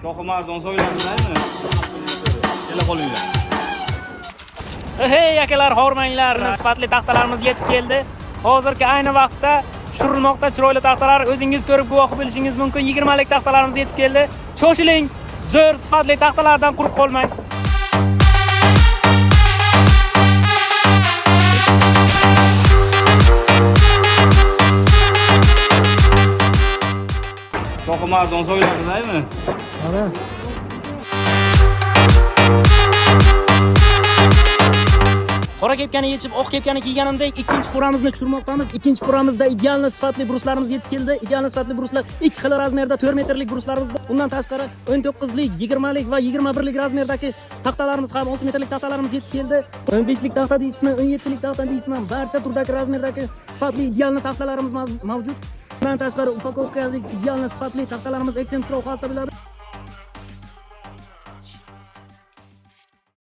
Shohimardon so'yladinglarmi? Kela qolinglar. Hey akalar, hormanglar, sifatli taxtalarimiz yetib keldi. Hozirgi ayni vaqtda tushirilmoqda chiroyli taxtalar. O'zingiz ko'rib guvohi bo'lishingiz mumkin. 20 lik taxtalarimiz yetib keldi. Shoshiling, zo'r sifatli taxtalardan quruq qolmang. Shohimardon so'yladinglarmi? Mana. Qora kepkani yechib, oq kepkani kiyganimdek ikkinchi furamizni tushirmoqdamiz. Ikkinchi furamizda idealni sifatli bruslarimiz yetib keldi. Idealni sifatli bruslar ikki xil razmerda 4 metrlik bruslarimiz bor. Undan tashqari 19lik, 20lik va 21lik razmerdagi taxtalarimiz ham 6 metrlik taxtalarimiz yetib keldi. 15lik taxta deysizmi, 17lik taxta deysizmi, barcha turdagi razmerdagi sifatli idealni taxtalarimiz mavjud. Undan tashqari upakovkalik idealni sifatli taxtalarimiz Exem Straw xalta bo'ladi.